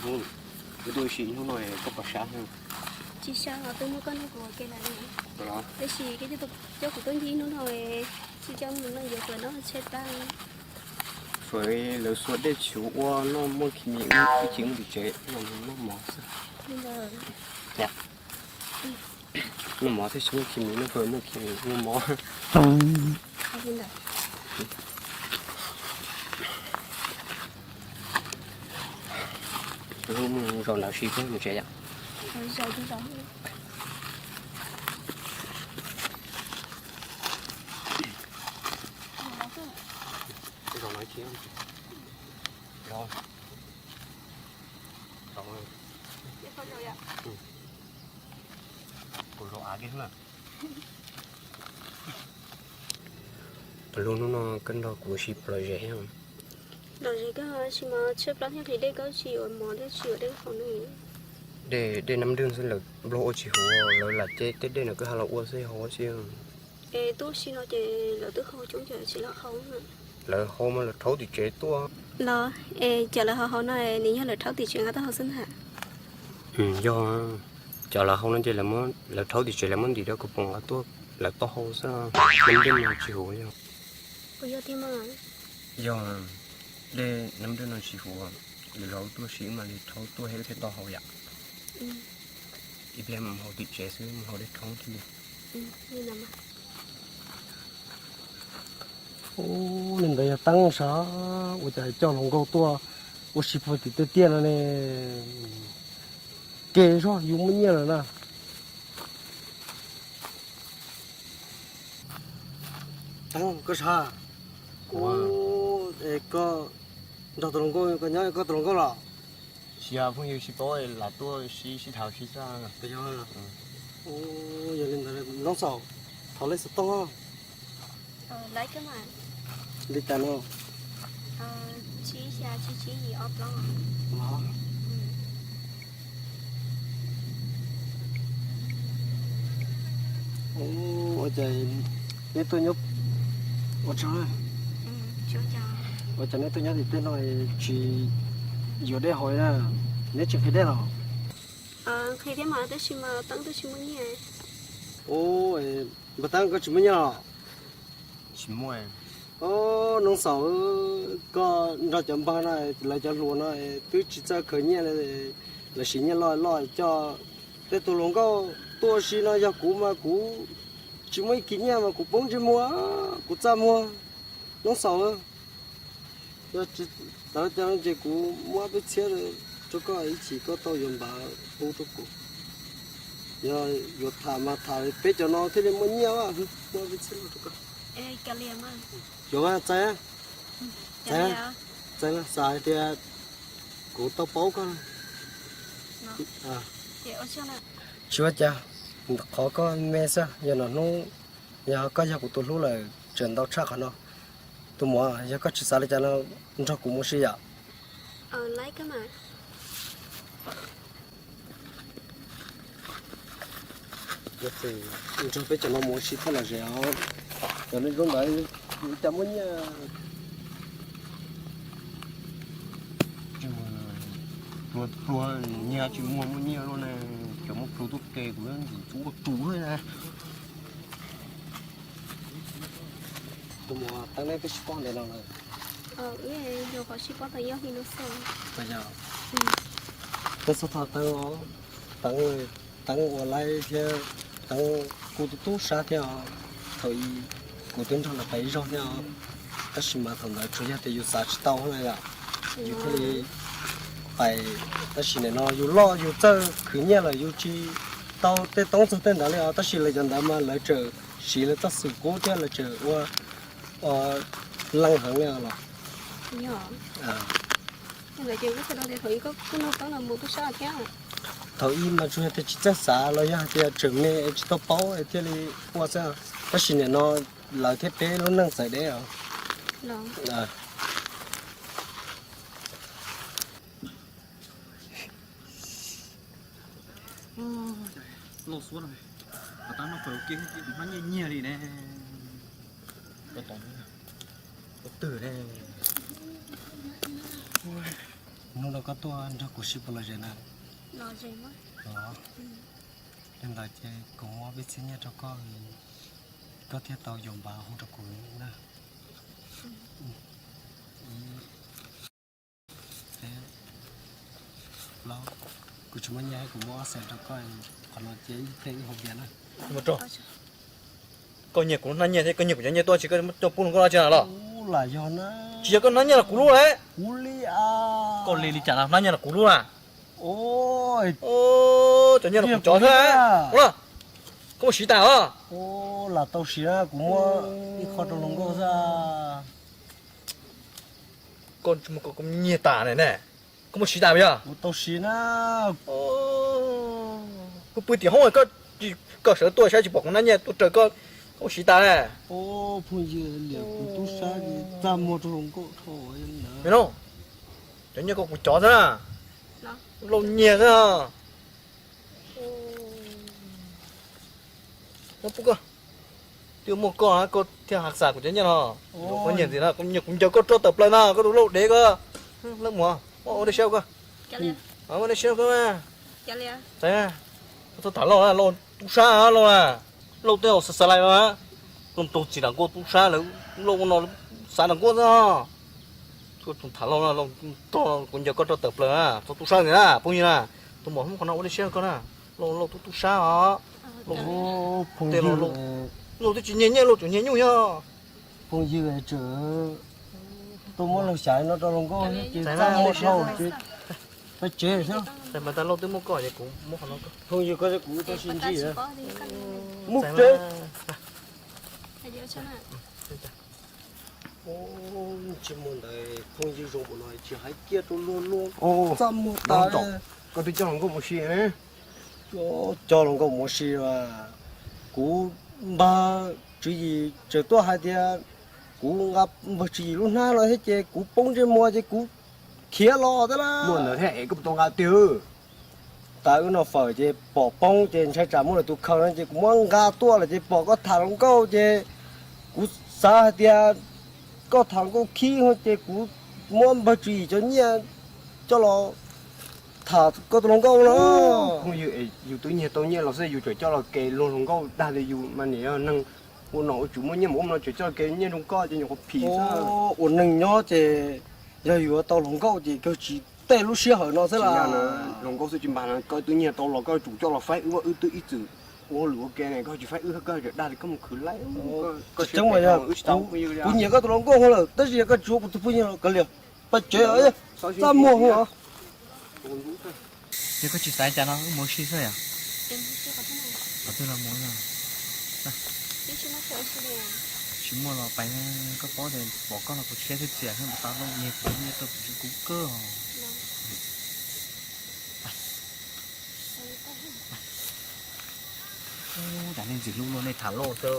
Hnub, kuv tuaj ua si ib hnub no koj puas sab? Tsis sab os, twb muab koj nrog kuv ua ke lawm ne. Tab sis koj coj kuv tuaj ncig ib hnub no, tsis coj mus neej yuav tuaj noj tsheb plab. Fawm lawv xuas dej tsis ua noj, muaj khi mi ib chim mus tim tsev noj mov xwb. Noj mov thiab tsis muaj khi mi, noj fawm muaj khi mi, noj mov. Zaum ntawd si peb mus tsev yom. Zaum no tsis, zaum, zaum, kuv zaum av kiag na. Pog Luj, hnub no koj nrog kuv ua si puas lom zem? Lom zem kawg, tab sis mas tshaib plab thiab nqhis dej, koj tsis yuav mov thiab tsis yuav dej haus ne. Dej, dej Nab Dwj xwb, lawv Nplog ua tsis huv, lawv lam cev tej dej no koj ho los ua xwb, haus ua si. Es tuaj ua si no ces lawv twb haus coob ces tsis los haus. Lawv haus mas lawv rhaub tim tsev tuaj. Los, es cov lawv haus haus no nws yog lawv rhaub tim tsev nqa tuaj haus xwb ntag? Yog, cov lawv haus no ces lawv rhaub tim tsev lawv muab ntim rau kuv pom nqa tuaj lawv tau haus xwb, Nab Dwj no tsis huv yog. Puas yog thiab mas? Yog, dej Nab Dwj no tsis huv, lwm zaus tuaj ua si mam li rhaub tuaj thiaj tau haus yom. Ib pliag mus haus tim tsev xwb, mus haus dej rhaub thiaj li. Ub, li ntawd yog Teeb sav, ua cas coj hluas nkauj tuaj ua si puag tim tej tiaj no ne? Ke zog, yus muaj nyiaj lawm na. Teeb, koj sav, koj nrog tus hluas nkauj, koj nyob koj tus hluas nkauj los? Tsis yog, phooj ywg sib paub lam tuaj sib sib tham sib xwb. Yog li ntawd Noob Xaus, thov lej xov tooj. Li cas no? Ua cas neb tuaj nyob, ua tsaug, ua cas neb tuaj nyob tim tej no tsis yuav dej haus na? Neb tsis nqhis dej los? Nqhis thiab mas tab sis mas Teeb twb tsis muaj nyiaj. Ub, npawg Teeb, koj tsis muaj nyiaj los? Tsis muaj. Noob Xaus, koj nrog cov npawg no, lawv cov hluas no twb tsis txawj khaws nyiaj li, lawv siv nyiaj loj loj coj. Tej tus hluas nkauj tuaj ua si no yog kuv mas kuv tsis muaj ib kis nyiaj mas kuv poob ntsej muag, kuv txaj muag. Noob Xaus, yog tsis tas cov no ces kuv muab peb txhiab rau koj ib chim koj tau yuav npav pub rau kuv. Yog yuav tham mas tham peb cov no thiaj li muaj nyiaj, muab peb txhiab rau koj. Yuav mas txais, txais, txais, xav hais tias kuv tau paub koj. Tsis ua cas, qhov koj me xwb, yog no hnub, yog koj yog kuv tus hlub lawm tseem ntau tshaj qhov no. Tus muam, yog koj tsis xav li cas no, nrog kuv mus si yom. Nrog peb cov no mus ua si thiaj lom zem os. Cov no zoo ntawd cas muaj nyiaj. Pluag pluag nyiaj tsis muaj, muaj nyiaj luaj ne. Cov muaj plhu tuaj ke kuv ntxim ntxub ua tus na. Tus muam, Teeb neb twb sib paub ntev no lawm? Wb yog qhov sib paub tau ib ob hlis no xwb. Peb txhob thov Teeb os, Teeb, Teeb ua laib thiab, Teeb kuj tub tub sab thiab os. Thaum ub kuv twb nrog lawv pais ib zaug thiab os, tab sis mas thaum ntawd tsuas yog tias yus xav tsis tau na yom, yus thiaj li pais. Tab sis nim no yus loj yus txawj khwv nyiaj lawm yus tsis tau tej toob txog tej ntawd li os, tab sis lawv cov ntawd mas lawv tseem siv lawv txoj xwm kub thiab lawv tseem ua leej heev li os los. Thaum ub mas tsuas yog tias tsis txawj xav los yog hais tias tseem me es tsis tau paub es thiaj li ua xwb, tab sis nim no lawv thiab peb lub neej txawv deb os. Loj xwb no, tab no pawg ua ke hnab nyiaj nyiag li ne. Ua twg ne? Hnub no koj tuaj nrog kuv sib puas lom zem na? Li ntawd ces kuv muab peb txhiab nyiaj rau koj, koj thiaj tau yuav npav hu rau kuv na. Kuv tsis muaj nyiaj, kuv muab ob xees rau koj, qhov no cia ib pliag ib hauv tiag na. Koj nyiag kuv lub hnab nyiaj thiab koj nyiag kuv cov nyiaj tuaj tsis, koj muab coj pub hluas nkauj no tsis los? Tsis yog koj hnab nyiaj los kuv lub lauj? Koj li li cas no, hnab nyiaj los kuv lub na. Cov nyiaj los kuv cov xwb. Koj muab siv tas os. Lam tau siv, kuv muab ib qho rau hluas nkauj xwb. Koj nyiag tas ne, koj muab siv tas yog? Kuv tau siv na. Kuv pw tim hoob, koj sawv tuaj saib tsis pom kuv hnab nyiaj tuaj raws koj, koj muab siv tas. Phooj ywg, liam kuv tub sab txaj muag rau hluas nkauj dhau. Cov nyiaj koj kuv cov xwb na. Lauj nyiag xwb. Muab pub koj, twb muaj koj koj thiaj xav kuv cov nyiaj no. Koj nyiag ntxiv na, kuv ncaws koj roj tawm plaws na, koj tus lauj dev koj. Lauj muam, ua dej siab koj. Ua dej siab koj. Txawm koj txhob tham lauj, lauj tub sab lauj na. Lauj tej zaum xav xav lais no, lauj raug txiv nram nkuaj tub sab lawv, lauj ua no xav nram nkuaj xwb. Txhob tham lauj, lauj tog kuv ncaws koj roj tawm plaws na, txhob tub sab ntxiv na phooj ywg na. Tus muam, qhov no ua dej siab koj na, lauj lauj tub tub sab os. Lauj twb tsis nyiag nyiaj, lauj tsuas nyiag nyuj yog. Phooj ywg, tseem tuaj muab lauj xyav no rau hluas nkauj ces txaj muag dhau ces peb tsev xwb. Lauj twb muab koj ces kuv muab qhov no. Phooj ywg, koj kuv tau sib ntsib. Mus tsev. Tsis muaj ntawd phooj ywg zoo npaum no tsis hais kiag rau luag luag, txaj muag tas. Koj twb coj hluas nkauj mus si. Coj hluas nkauj mus si, kuv npawg Tswv Yim tseem tuaj hais tias kuv nqa npawg Tswv Yim lub hnab no thiab ces kuv poob ntsej muag ces kuv khiav los thiab na. Muaj ntawd thiab es koj puas tau nqa tiag? Tav wb noj fawm ces pom poob ces ntshai tsam muaj lwm tus khaws no ces kuv muab nqa tuaj lawm ces pom koj tham hluas nkauj ces kuv xav hais tias koj tham hluas nkauj khib ces kuv muab npawg Tswv Yim cov nyiaj coj los tham koj tus hluas nkauj no. Phooj ywg, yus twb nyiag tau nyiaj los xwb yus tseem coj los kev luag hluas nkauj dag tias yus mas niam yog neeg ua nom ua tswv muaj nyiaj mus ua no tseem coj los kev nyiaj zoo koj ces nyuam qhuav phim xwb. Ua neeg nyob ces yog yuav tau hluas nkauj ces kawg tsis tej lub sij hawm no xwb las. Hluas nkauj xwb tsis npag, koj twb nyiag tau los koj yuav tsum coj los faib wb, wb twb ib txwm ua hauj lwm ua ke ne, koj tsis faib wb koj tseem dag tias koj mus khwv laij. Tseeb mas yog kuv nyiam koj tus hluas nkauj lawm tab sis yog koj tsis ua kuv tus phooj ywg los kav liam, peb tsev txaj muag os. Yog koj tsis xav cas no wb mus ua si xwb yom. Qhov twg los mus. Tsis muaj los pais, koj paub tias pom koj no kuv siab thiab txias thiab, tau lauj nyiag kuv nyiaj rau kuv kuv kawg. Ub, cas nej ntxim hlub luag, nej tham lauj xwb.